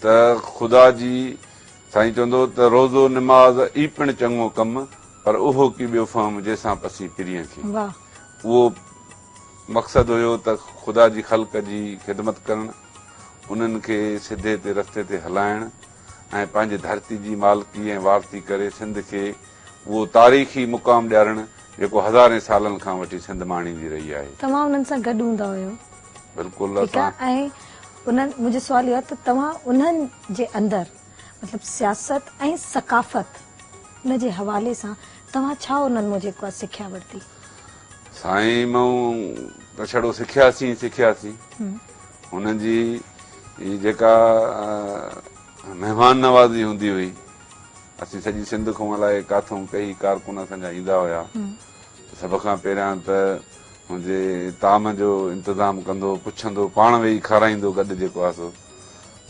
ته خدا جي سائين چوندو ته روزو نماز ئي پڻ چڱو ڪم پر اهو ڪي ٻيو فهم جنهن سان پسين پرينء کي. اهو مقصد هيو ته خدا جي خلق جي خدمت ڪرڻ، انهن کي سڌي تي رستي تي هلائڻ ۽ پنهنجي ڌرتي جي مالڪي ۽ وارثي ڪري سنڌ کي اهو تاريخي مقام ڏيارڻ جيڪو هزارين سالن کان وٺي سنڌ ماڻيندي رهي آهي. توهان انهن سان گڏ هوندا هيو. بلڪل ٺيڪ اسان. آهي ۽ انهن منهنجو سوال اهو آهي ته توهان انهن جي اندر مطلب سياست ۽ ثقافت ان جي حوالي سان توهان ڇا انهن مان جيڪو آهي سکيا ورتي؟ سائين مون ته ڇڙو سکياسين ئي سکياسين. هن جي جيڪا مهمان نوازي هوندي هئي اسين سڄي سنڌ کان الائي ڪاٿئون ڪهي ڪارڪن اسان جا ايندا هيا ته سڀ کان پهريان ته منهنجي طعام جو انتظام ڪندو، پڇندو، پاڻ ويهي کارائيندو گڏ جيڪو آ سو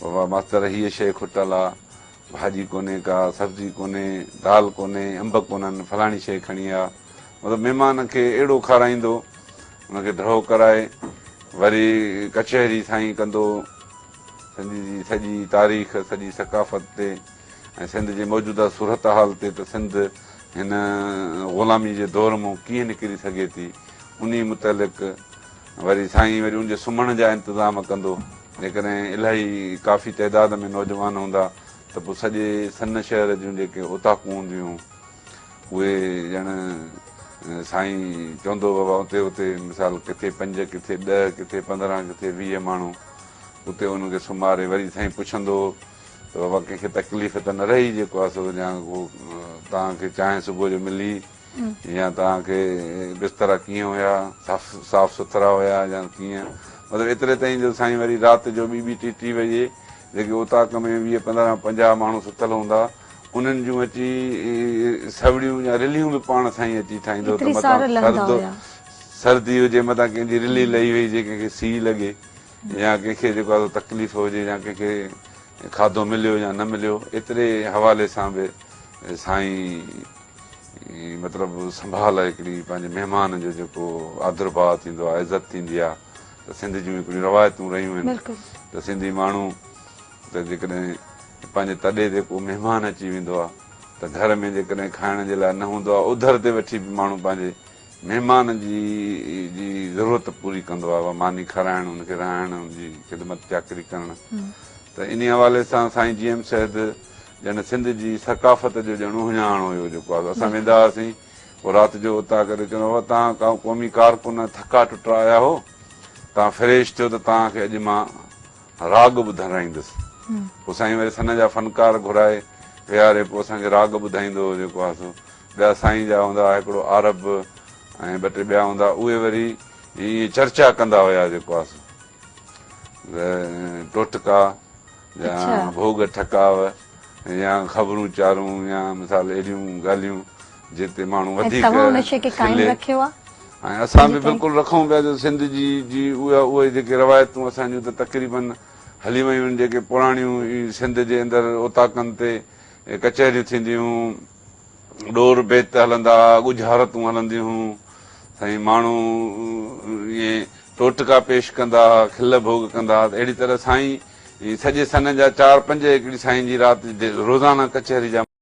بابا ماستر هيء شيء کٽل آ، ڀاڄي ڪونهي ڪا، سبزي ڪونهي، دال ڪونهي، انب ڪونهن، فلاڻي شيء کڻي آ. مطلب مهمان کي اهڙو کارائيندو، ان کي ڍؤ ڪرائي وري ڪچهري سائين ڪندو، سنڌ جي سڄي تاريخ، سڄي ثقافت تي. ۽ سنڌ جي موجوده صورتحال تي ته سنڌ هن غلامي جي دور مون ڪيئن نڪري سگهي ٿي انهي متعلق وري سائين وري ان جي سمهڻ جا انتظام ڪندو جيڪڏهن الاهي ڪافي تعداد ۾ نوجوان هوندا ته پوء سڄي سن شهر جون جيڪي اوطاقون هونديون هيون اهي ڄڻ سائين چوندو بابا اتي اتي مثال ڪٿي پنج ڪٿي ڏهه ڪٿي 15 ڪٿي 20 ماڻهو اتي انهن کي سمهاري وري سائين پڇندو هو ته بابا ڪنهن کي تڪليف ته نه رهي جيڪو آهي سو يا ڪو توهان کي چانهه صبح جو ملي يا توهان کي بسترا ڪيئن هيا صاف صاف سٿرا هيا يا ڪيئن مطلب ايتري تائين جو سائين وري رات جو ٻي ٻي ٽي ٽي وڄي جيڪي اوطاق ۾ 20 15 50 ماڻهو ستل هوندا انهن جون اچي سوڙيون يا رليون به پاڻ سائين اچي ٺاهيندو ته متان سرد سردي هجي متان ڪنهن جي رلي لهي وئي جي ڪنهن کي سيء لڳي يا ڪنهن کي جيڪو آهي سو تڪليف هجي يا ڪنهن کي کاڌو مليو يا نه مليو ايتري حوالي سان به سائين مطلب سنڀال هڪڙي پنهنجي مهمان جو جيڪو آدرڀاء ٿيندو آهي عزت ٿيندي آهي ته سنڌ جون هڪڙيون روايتون رهيون آهن ته سنڌي ماڻهو ته جيڪڏهن پنهنجي تڏي تي ڪو مهمان اچي ويندو آهي ته گهر ۾ جيڪڏهن کائڻ جي لاء نه هوندو آهي اوڌر تي وٺي به ماڻهو پنهنجي مهمان جي جي ضرورت پوري ڪندو آهي اها ماني کارائڻ ان کي رهائڻ ان جي خدمت چاڪري ڪرڻ ته انهي حوالي سان سائين جي ايم سيد ڄڻ سنڌ جي ثقافت جو ڄڻ اهڃاڻ هيو جيڪو آهي اسان ويندا هئاسين پوء رات جو اتان ڪري چوندو هو توهان قومي ڪارڪن ٿڪا ٽٽا آيا هو توهان فريش ٿيو ته توهان کي اڄ مان راڳ ٻڌرائيندس. پوء سائين وري سن جا فنڪار گهرائي ويهاري پوء اسان کي راڳ ٻڌائيندو هو جيڪو آهي سو ٻيا سائين جا هوندا هئا هڪڙو عارب ۽ ٻه ٽي ٻيا هوندا اهي وري ائين چرچا ڪندا هيا جيڪو آهي سو ٽوٽڪا يا ڀوڳ ٺڪاء يا خبرون چارون يا مثال اهڙيون ڳالهيون جتي ماڻهو وڌيڪ کلي ۽ اسان به بلڪل رکون پيا جو سنڌ جي جي اها اهي جيڪي روايتون اسان جون ته تقريبن هلي ويون آهن جيڪي پراڻيون سنڌ جي اندر اوطاقن تي ڪچهريون ٿينديون هيون ڏور بيت هلندا هئا ڳجهارتون هلنديون هيون سائين ماڻهو ائين ٽوٽڪا پيش ڪندا هئا کل ڀوڳ ڪندا هئا اهڙي طرح سائين سڄي سن جا چار پنج هڪڙي سائين جي رات روزانه ڪچهري جا.